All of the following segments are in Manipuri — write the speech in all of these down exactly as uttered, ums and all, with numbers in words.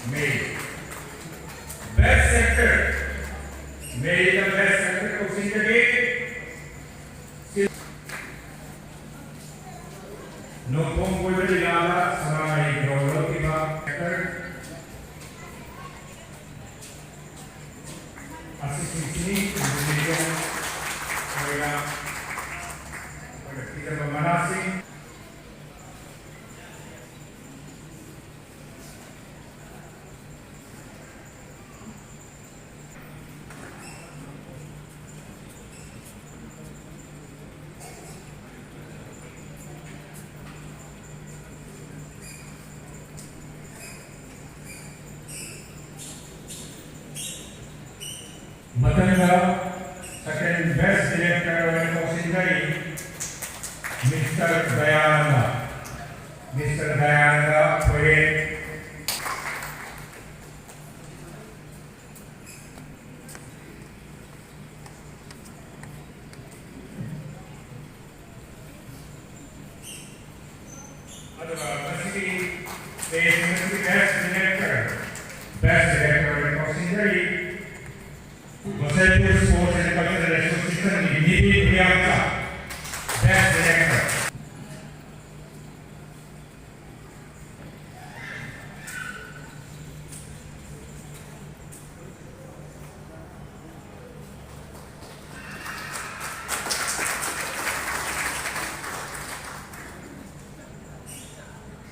Mary, Best Actor, Mary the Best Actor ꯀꯧꯁꯤꯟꯖꯒꯦ꯫ ꯅꯣꯡꯄꯣꯛ ꯀꯣꯏꯕ ꯂꯤꯂꯥꯗ ꯁꯅꯥꯃꯍꯤ ꯊꯧꯔꯝ ꯂꯧꯈꯤꯕ actor ꯑꯁꯤꯁꯤꯡꯁꯤꯅꯤ꯫ ꯑꯩꯈꯣꯏꯅ, ꯑꯩꯈꯣꯏꯅ ꯄꯤꯖꯕ ꯃꯅꯥꯁꯤꯡ꯫ ꯃꯊꯪꯗ second best director ꯑꯣꯏꯅ ꯀꯧꯁꯤꯟꯖꯔꯤ, Mister ꯗꯌꯥꯅꯟꯗ꯫ Mister ꯗꯌꯥꯅꯟꯗ ꯊꯣꯏꯔꯦꯟ꯫ ꯑꯗꯨꯒ ꯃꯁꯤꯒꯤ stage ꯑꯁꯤꯒꯤ best director, best director ꯑꯣꯏꯅ ꯀꯧꯁꯤꯟꯖꯔꯤ, ꯕꯁꯟꯇꯄꯨꯔ Sports and Cultural Association ꯒꯤ ꯅꯤꯕꯤꯟ ꯍꯨꯌꯥꯡꯆꯥ, best director꯫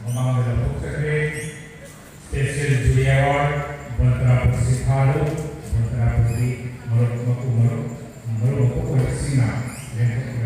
ꯃꯃꯥꯡꯗ ꯂꯧꯊꯣꯛꯆꯈ꯭ꯔꯦ꯫ Special Jury Award, ꯕꯣꯟ ꯇꯔꯥ ꯄꯨꯟꯁꯤ ꯐꯥꯔꯨ, ꯕꯣꯟ ꯇꯔꯥ ꯄꯨꯟꯁꯤ ꯃꯔꯨꯞ ꯃꯀꯨ ꯃꯔꯨꯞ, ꯃꯔꯨꯞ ꯃꯀꯣꯛ ꯑꯣꯏꯕꯁꯤꯡꯅ ꯂꯦꯡꯊꯣꯛ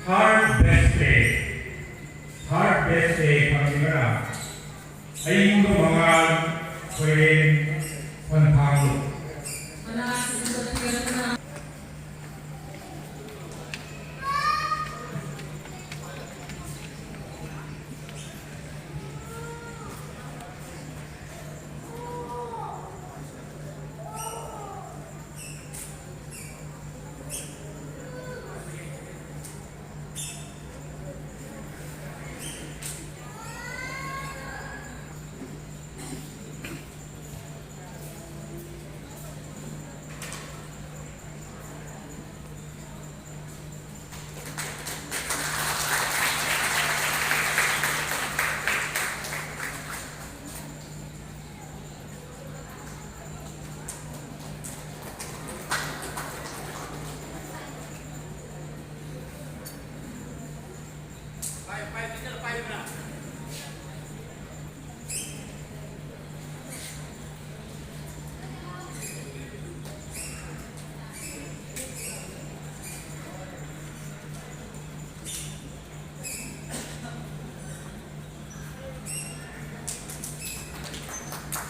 Third best day, third best day ꯐꯪꯂꯤꯕꯅ ꯑꯌꯨꯕ ꯃꯉꯥꯜ, ꯈꯣꯏꯔꯦꯟ, ꯈꯣꯟꯊꯥꯡ꯫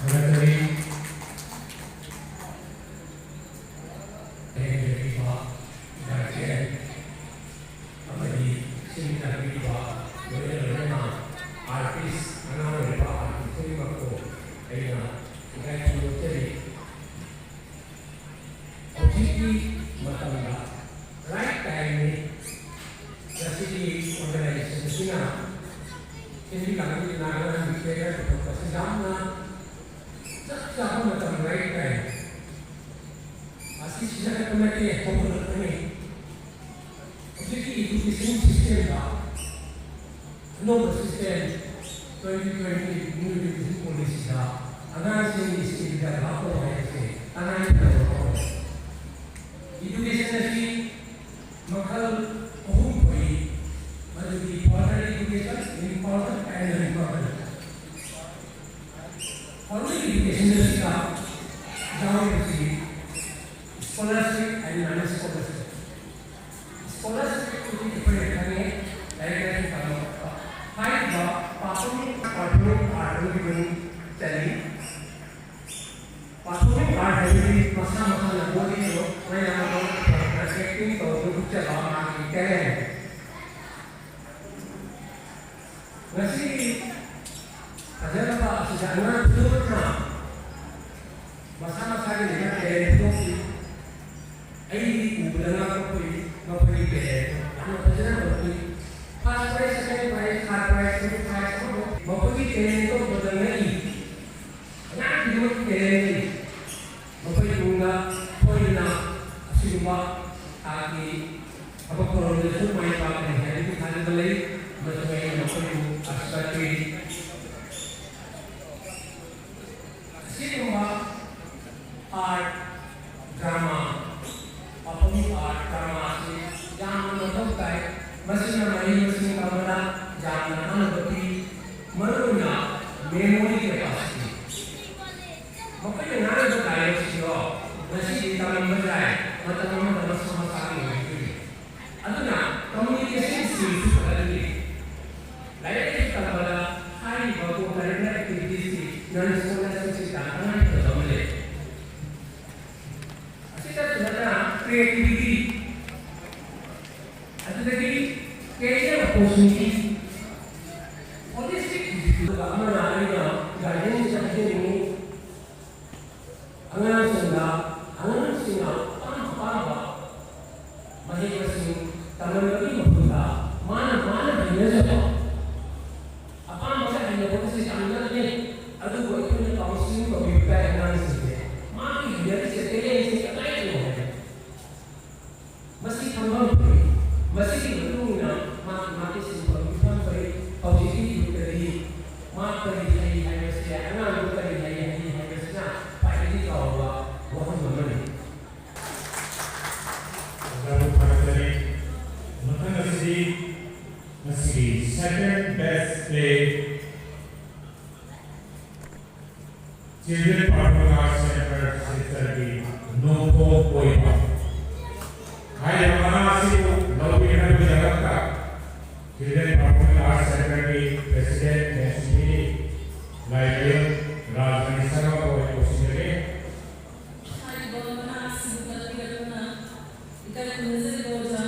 ꯊꯥꯒꯠꯆꯔꯤ꯫ ꯂꯩꯔꯤꯕ guardian ꯑꯃꯗꯤ ꯁꯤꯟ ꯇꯥꯛꯄꯤꯔꯤꯕ, ꯂꯣꯏꯅ ꯂꯣꯏꯅꯅ artist, ꯑꯉꯥꯡ ꯑꯣꯏꯔꯤꯕ artist ꯈꯨꯗꯤꯡꯃꯛꯄꯨ ꯑꯩꯅ ꯏꯀꯥꯏ ꯈꯨꯝꯅꯖꯔꯤ꯫ ꯍꯧꯖꯤꯛꯀꯤ ꯃꯇꯝꯗ right time ꯅꯤ꯫ ꯉꯁꯤꯒꯤ organization ꯑꯁꯤꯅ ꯁꯤꯟꯕꯤ ꯂꯥꯡꯕꯤꯗꯨꯅ ꯑꯉꯥꯡꯁꯤꯡ ꯄꯨꯊꯣꯛꯄꯁꯤ ꯌꯥꯝꯅ ꯆꯞ ꯆꯥꯕ ꯃꯇꯝ, right time꯫ ꯑꯁꯤ ꯁꯤꯖꯤꯟꯅꯕ ꯅꯠꯇꯦ, ꯍꯧꯒꯠꯂꯛꯄꯅꯤ꯫ ꯍꯧꯖꯤꯛꯀꯤ education system ꯗ ꯑꯅꯧꯕ system, twenty twenty new education policy ꯗ ꯑꯉꯥꯡꯁꯤꯡꯒꯤ skill develop ꯇꯧꯕ ꯍꯥꯏꯕꯁꯦ ꯇꯉꯥꯏ ꯐꯗꯕ ꯑꯃ ꯑꯣꯏꯔꯦ꯫ Education ꯑꯁꯤ ꯃꯈꯜ ꯑꯍꯨꯝ ꯊꯣꯛꯏ, ꯃꯗꯨꯗꯤ formal education, informal and informal꯫ Formal education ꯑꯁꯤꯗ ꯌꯥꯎꯔꯤꯕꯁꯤ scholarship and non scholarship꯫ Scholarship ꯑꯗꯨꯗꯤ ꯑꯩꯈꯣꯏꯅ ꯃꯥꯒꯤ talent꯫ ꯉꯁꯤꯒꯤ ꯐꯖꯔꯕ ꯑꯁꯤꯗ ꯑꯉꯥꯡ ꯈꯨꯗꯤꯡꯃꯛꯅ ꯃꯁꯥ ꯃꯁꯥꯒꯤ ꯂꯩꯕ talent ꯄꯨꯊꯣꯛꯈꯤ꯫ ꯑꯩꯗꯤ ꯎꯕꯗ ꯉꯥꯛꯄ ꯄꯣꯛꯏ, ꯃꯈꯣꯏꯒꯤ talent ꯌꯥꯝꯅ ꯐꯖꯅ ꯎꯠꯂꯤ꯫ First prize, second prize, third prize, seventh prize, ꯃꯈꯣꯏꯒꯤ talent ꯎꯕꯗ ꯉꯛꯏ꯫ ꯑꯉꯥꯡ ꯈꯨꯗꯤꯡꯃꯛꯀꯤ talent ꯂꯩ꯫ ꯃꯈꯣꯏ ꯇꯨꯡꯗ ꯁꯣꯏꯗꯅ ꯑꯁꯤꯒꯨꯝꯕ ꯊꯥꯛꯀꯤ ꯊꯕꯛ ꯊꯧꯔꯝꯗꯁꯨ ꯃꯥꯏ ꯄꯥꯛꯀꯅꯤ ꯍꯥꯏꯕꯒꯤ ꯊꯥꯖꯕ ꯂꯩ, ꯑꯃꯁꯨꯡ ꯑꯩꯅ ꯃꯈꯣꯏꯕꯨ ꯑꯥꯁꯤꯔꯕꯥꯗ ꯄꯤꯔꯤ꯫ ꯑꯁꯤꯒꯨꯝꯕ art, drama, performing art, drama ꯑꯁꯤ ꯌꯥꯝꯅ ꯃꯊꯧ ꯇꯥꯏ꯫ ꯃꯁꯤꯅ ꯃꯍꯩ ꯃꯁꯤꯡ ꯇꯝꯕꯗ ꯌꯥꯝꯅ ꯀꯥꯟꯅꯕ ꯄꯤ, ꯃꯔꯨꯑꯣꯏꯅ memory capacity꯫ ꯃꯈꯣꯏꯅ ꯉꯥꯡꯂꯤꯕ dialogue ꯁꯤꯡꯗꯣ ꯉꯁꯤꯗꯤ ꯇꯝꯂꯝꯕ ꯌꯥꯏ, ꯃꯇꯝ ꯑꯃꯗ ꯃꯁꯥ ꯃꯁꯥꯒꯤ ꯑꯣꯏꯔꯛꯇꯣꯏꯅꯤ꯫ ꯑꯗꯨꯅ communication skills ꯁꯨ ꯐꯒꯠꯍꯜꯂꯤ꯫ ꯂꯥꯏꯔꯤꯛ ꯂꯥꯏꯁꯨ ꯇꯝꯕꯗ ꯍꯥꯏꯔꯤꯕ co-curricular activities ꯁꯤ, non scholastic ꯁꯤ ꯌꯥꯝ ꯇꯉꯥꯏ ꯐꯗꯕ ꯑꯃ ꯂꯩ꯫ ꯑꯁꯤꯇꯁꯨ ꯅꯠꯇꯅ creativity, ꯑꯗꯨꯗꯒꯤ career opportunity, holistic꯫ ꯑꯗꯨꯒ ꯑꯃꯅ ꯑꯩꯅ guidance ꯍꯥꯏꯖꯅꯤꯡꯉꯤ꯫ ꯑꯉꯥꯡꯁꯤꯡꯗ, ꯑꯉꯥꯡꯁꯤꯡꯅ ꯑꯄꯥꯝ ꯑꯄꯥꯝꯕ ꯃꯍꯩ ꯃꯁꯤꯡ ꯇꯝꯍꯟꯕꯒꯤ ꯃꯍꯨꯠꯇ ꯃꯥꯅ, ꯃꯥꯅ ꯍꯩꯅꯖꯕ ꯑꯄꯥꯝꯕꯒ ꯍꯩꯅꯕꯒꯁꯦ ꯌꯥꯝ ꯅꯛꯅꯩ꯫ ꯑꯗꯨꯕꯨ ꯑꯩꯈꯣꯏꯅ counselling ꯇꯧꯕꯤꯕ ꯇꯥꯏ ꯑꯉꯥꯡꯁꯤꯡꯁꯦ꯫ ꯃꯥꯒꯤ ꯍꯩꯅꯔꯤꯁꯦ, talent ꯁꯦ ꯀꯗꯥꯏꯗꯅꯣ ꯍꯥꯏꯕ꯫ ꯃꯁꯤ ꯈꯪꯐꯝ ꯊꯣꯛꯏ꯫ ꯃꯁꯤꯒꯤ ꯃꯇꯨꯡ ꯏꯟꯅ ꯃꯥꯒꯤ, ꯃꯥꯒꯤ ꯁꯤꯟꯐꯝ ꯄꯤꯐꯝ ꯊꯣꯛꯏ꯫ ꯍꯧꯖꯤꯛꯀꯤ ꯌꯨꯒꯇꯗꯤ ꯃꯥ ꯀꯔꯤ ꯍꯩ ꯍꯥꯏꯕꯁꯦ, ꯑꯉꯥꯡꯗꯨ ꯀꯔꯤ ꯍꯩ, ꯍꯩ ꯍꯥꯏꯕꯁꯤꯅ ꯈ꯭ꯋꯥꯏꯗꯒꯤ ꯆꯥꯎꯕ ꯋꯥꯐꯝ ꯑꯃꯅꯤ꯫ ꯑꯣꯖꯥꯕꯨ ꯊꯥꯒꯠꯆꯔꯤ꯫ ꯃꯊꯪ ꯑꯁꯤꯗꯤ ꯉꯁꯤꯒꯤ second best play, Children Performing Arts Center ꯁꯤꯜꯆꯔꯒꯤ ꯅꯣꯡꯄꯣꯛ ꯑꯣꯏꯕ ꯍꯥꯏꯔꯤꯕ ꯃꯅꯥ ꯑꯁꯤꯕꯨ ꯂꯧꯕꯤꯅꯕꯒꯤꯗꯃꯛꯇ Children Performing Arts Center ꯒꯤ president ꯃꯦꯁꯤꯕꯤ ꯂꯥꯏꯔꯦꯝ ꯔꯥꯖꯅꯤ ꯁꯔꯃꯕꯨ ꯑꯩ ꯀꯧꯁꯤꯟꯖꯔꯤ꯫ ꯍꯥꯏꯔꯤꯕ ꯃꯅꯥ ꯑꯁꯤꯕꯨ ꯀꯠꯄꯤꯔꯛꯇꯨꯅ ꯏꯀꯥꯏ ꯈꯨꯝꯅꯖꯔꯤꯕ ꯑꯣꯖꯥ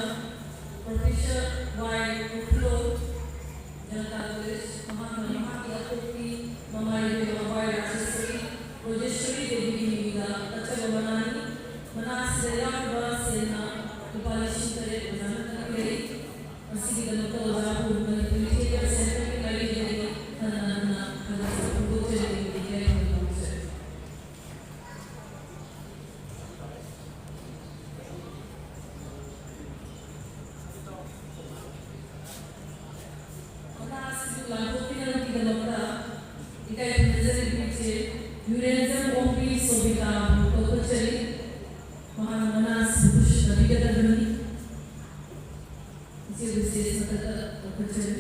ꯁꯤꯕꯨ ꯁ꯭ꯇꯦꯖ ꯃꯊꯛꯇ ꯀꯧꯈꯠꯆꯔꯤ꯫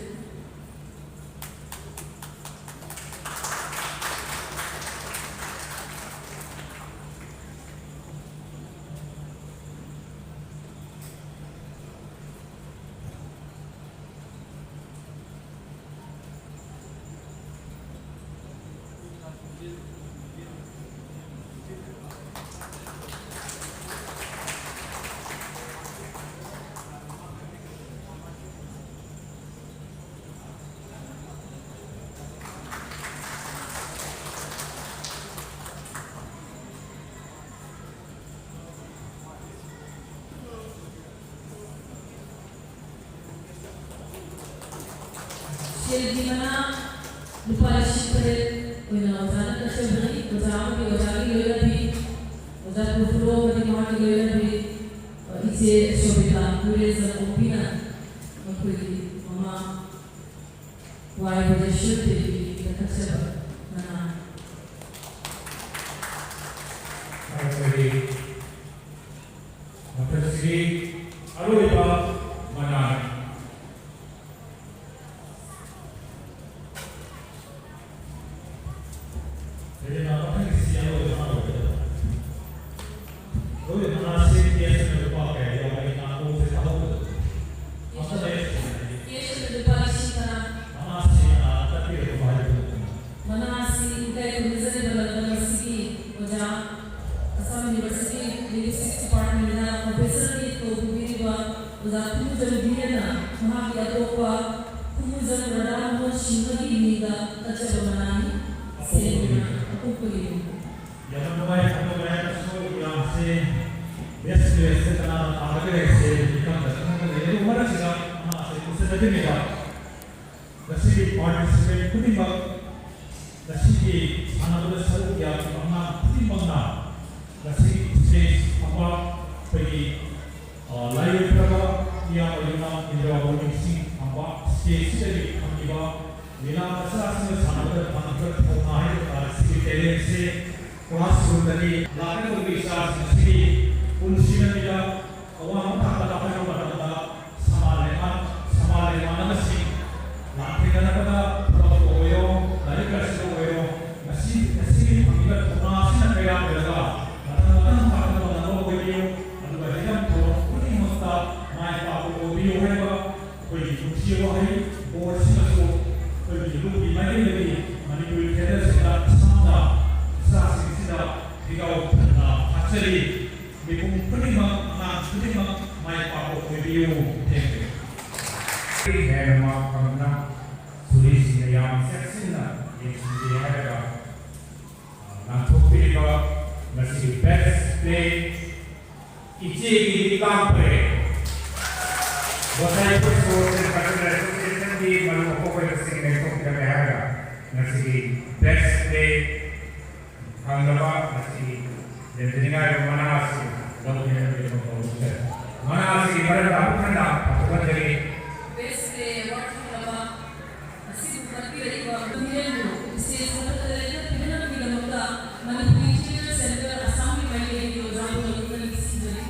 ꯁꯦꯜꯒꯤ ꯃꯅꯥ ꯂꯨꯄꯥ ꯂꯤꯁꯤꯡ ꯇꯔꯦꯠ ꯑꯣꯏꯅ ꯑꯣꯖꯥꯅ ꯀꯠꯆꯕꯅꯤ꯫ ꯑꯣꯖꯥ ꯑꯃꯗꯤ ꯑꯣꯖꯥꯒꯤ ꯂꯣꯏꯅꯕꯤ, ꯑꯣꯖꯥ ꯄ꯭ꯔꯐꯨꯜꯂꯣ ꯑꯃꯗꯤ ꯃꯍꯥꯛꯀꯤ ꯂꯣꯏꯅꯕꯤ, ꯏꯆꯦ ꯁꯣꯕꯤꯇꯥ ꯀꯨꯔꯦꯜꯖꯝ ꯑꯣꯛꯄꯤꯅ ꯃꯈꯣꯏꯒꯤ ꯃꯃꯥ ꯋꯥꯏ ꯕ꯭ꯔꯖꯦꯁꯣꯔ ꯗꯦꯕꯤꯒꯤ ꯀꯠꯆꯕ ꯃꯅꯥ꯫ ꯃꯊꯛꯁꯤꯒꯤ ꯑꯔꯣꯏꯕ ꯃꯅꯥꯅꯤ꯫ ꯑꯗꯨꯅ ꯃꯊꯪꯒꯤꯁꯤ ꯑꯔꯣꯏꯕ ꯃꯅꯥ ꯑꯣꯏꯒꯗꯕ꯫ ꯑꯔꯣꯏꯕ ꯃꯅꯥꯁꯤ ꯀꯦꯁ ꯑꯣꯏꯅ ꯂꯨꯄꯥ ꯀꯌꯥ ꯌꯥꯎꯔꯤ? ꯅꯥꯀꯣꯡꯁꯦ ꯇꯥꯍꯧꯗꯕ꯫ ꯑꯝꯇ ꯂꯩꯔꯛꯇ꯭ꯔꯤꯉꯩꯗꯒꯤ ꯀꯦꯁ ꯑꯣꯏꯅ ꯂꯨꯄꯥ ꯂꯤꯁꯤꯡ ꯇꯔꯥ꯫ ꯃꯅꯥꯁꯤ ꯀꯅꯥꯅ ꯀꯠꯄꯤꯔꯛꯄꯅꯣ ꯍꯥꯏꯕꯗꯨ ꯅꯠꯇꯅ꯫ ꯃꯅꯥ ꯑꯁꯤ ꯏꯀꯥꯏ ꯈꯨꯝꯅꯖꯔꯤꯕ ꯂꯝꯗꯝ ꯑꯁꯤꯒꯤ ꯑꯣꯖꯥ, ꯑꯁꯥꯝ ꯌꯨꯅꯤꯚꯔꯁꯤꯇꯤ ꯂꯤꯡꯒ꯭ꯋꯤꯁꯇꯤꯛꯁ ꯗꯤꯄꯥꯔꯠꯃꯦꯟꯗ ꯄ꯭ꯔꯣꯐꯦꯁꯔꯒꯤ ꯊꯧ ꯄꯨꯕꯤꯔꯤꯕ ꯑꯣꯖꯥ ꯈꯨꯃꯨꯖꯝ ꯕꯤꯔꯦꯟꯅ ꯃꯍꯥꯛꯀꯤ ꯑꯇꯣꯞꯄ ꯈꯨꯃꯨꯖꯝ ꯔꯥꯙꯥ ꯃꯣꯍꯟ ꯁꯤꯡꯍꯒꯤ ꯃꯤꯡꯗ ꯀꯠꯆꯕ ꯃꯅꯥꯅꯤ꯫ ꯁꯦꯡꯅ ꯑꯀꯨꯞꯄꯒꯤ ꯃꯤꯡ꯫ ꯌꯥꯝꯅ ꯅꯨꯡꯉꯥꯏ, ꯌꯥꯝꯅ ꯅꯨꯡꯉꯥꯏ꯫ ꯑꯁꯣꯏ ꯃꯌꯥꯝꯁꯦ ꯕꯦꯁ ꯕꯦꯁꯇ ꯀꯅꯥꯅ ꯊꯥꯒꯠꯀꯦ ꯍꯥꯏꯁꯦ ꯈꯪꯗ ꯈꯪꯗ ꯂꯩ꯫ ꯑꯗꯨ ꯃꯔꯛꯁꯤꯗ ꯃꯅꯥꯁꯦ ꯎꯁꯤꯟꯅꯗ꯭ꯔꯤꯉꯩꯗ ꯉꯁꯤꯒꯤ ꯄꯥꯔꯇꯤꯁꯤꯄꯦꯟ ꯈꯨꯗꯤꯡꯃꯛ, ꯉꯁꯤꯒꯤ ꯁꯥꯟꯅꯕꯗ ꯁꯔꯨꯛ ꯌꯥꯈꯤꯕ ꯑꯉꯥꯡ ꯈꯨꯗꯤꯡꯃꯛꯅ ꯉꯁꯤꯒꯤ ꯁ꯭ꯇꯦꯖ ꯐꯝꯕ ꯑꯩꯈꯣꯏꯒꯤ, ꯑ, ꯂꯥꯏ ꯂꯩꯈ꯭ꯔꯕ ꯏꯌꯥꯝꯕ ꯌꯨꯝꯅꯥꯝ ꯏꯟꯗ꯭ꯔꯥ ꯋꯥꯔꯃꯤꯡꯁꯤꯡ ꯐꯝꯕ ꯁ꯭ꯇꯦꯖꯁꯤꯗꯒꯤ ꯐꯝꯈꯤꯕ ꯂꯤꯂꯥ ꯃꯆꯥꯁꯤꯡꯅ ꯁꯥꯟꯅꯕꯗ ꯐꯪꯈꯤꯕ ꯊꯧꯅꯥ ꯍꯥꯏꯕ ꯇꯥꯔꯦ꯫ ꯁꯤꯒꯤ ꯇꯦꯂꯦꯟꯁꯦ ꯀ꯭ꯂꯥꯁ ꯔꯨꯝꯗꯒꯤ ꯂꯥꯛꯀꯗꯧꯔꯤꯕ ꯏꯆꯥꯁꯤꯡ ꯑꯁꯤꯒꯤ ꯄꯨꯟꯁꯤ ꯂꯝꯕꯤꯗ ꯑꯋꯥꯡꯕ ꯊꯥꯛꯇ ꯂꯥꯛꯀꯗꯧꯕ ꯃꯇꯝꯗ ꯁꯃꯥꯖ ꯂꯩꯉꯥꯛ ꯃꯥꯏ ꯄꯥꯛꯄ ꯑꯣꯏꯕꯤꯌꯨ꯫ Thank you꯫ ꯍꯦꯟꯅ ꯃꯥ ꯐꯪꯅ ꯁꯨꯔꯤꯁꯤꯡꯅ ꯌꯥꯝ ꯆꯦꯛꯁꯤꯟꯅ ꯌꯦꯡꯁꯤꯟꯕꯤ ꯍꯥꯏꯔꯒ, ꯑ, ꯂꯥꯡꯊꯣꯛꯄꯤꯔꯤꯕ ꯉꯁꯤꯒꯤ best play ꯏꯆꯦꯒꯤ ꯂꯤꯛꯂꯥꯝ ꯐꯔꯦ꯫ ꯒꯣꯁꯥꯏ Sports and Cultural Associationꯒꯤ ꯃꯔꯨꯞ ꯃꯄꯣꯛ ꯑꯣꯏꯕꯁꯤꯡ ꯂꯦꯡꯊꯣꯛꯄꯤꯔꯝꯃꯦ ꯍꯥꯏꯔꯒ ꯉꯁꯤꯒꯤ best play ꯐꯪꯂꯕ ꯉꯁꯤꯒꯤ ꯂꯦꯝꯖꯅꯤꯡꯉꯥꯏ ꯑꯣꯏꯕ ꯃꯅꯥ ꯑꯁꯤ ꯂꯧꯒꯦ ꯍꯥꯏꯕꯒꯤ ꯊꯕꯛ ꯇꯧꯕꯁꯤꯗ ꯃꯅꯥ ꯑꯁꯤꯒꯤ ꯃꯔꯝꯗ ꯑꯃꯨꯛ ꯍꯟꯅ ꯐꯣꯡꯗꯣꯛꯆꯔꯤ꯫ Best Play Award ꯐꯪꯂꯕ ꯑꯁꯤꯕꯨ ꯀꯠꯄꯤꯔꯛꯏꯕ ꯃꯤꯔꯦꯝꯕꯨ stage ꯃꯊꯛꯇ ꯂꯦꯞꯈꯠꯄꯤꯅꯅꯕꯒꯤꯗꯃꯛꯇ ꯃꯅꯤꯄꯨꯔꯤ Theatre Centre ꯑꯁꯥꯝꯒꯤ ꯃꯥꯏꯀꯩꯗꯒꯤ ꯑꯣꯖꯥꯕꯨ ꯂꯧꯗꯨꯅ ꯅꯤꯡꯁꯤꯡꯖꯔꯤ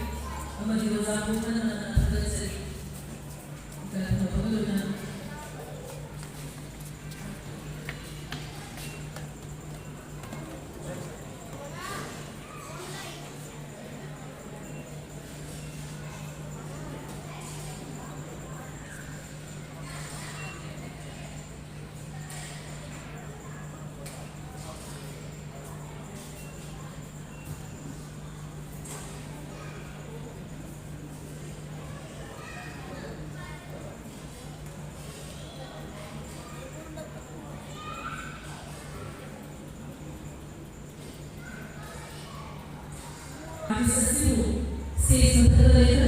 ꯑꯃꯗꯤ ꯑꯣꯖꯥꯕꯨ ꯍꯟꯅ ꯍꯟꯅ ꯊꯥꯒꯠꯆꯔꯤ꯫ ꯏꯀꯥꯏ ꯈꯨꯝꯅꯕꯒ ꯂꯣꯏꯅꯅ꯫ Artist ꯑꯁꯤꯕꯨ stage ꯃꯊꯛꯇ ꯂꯩ꯫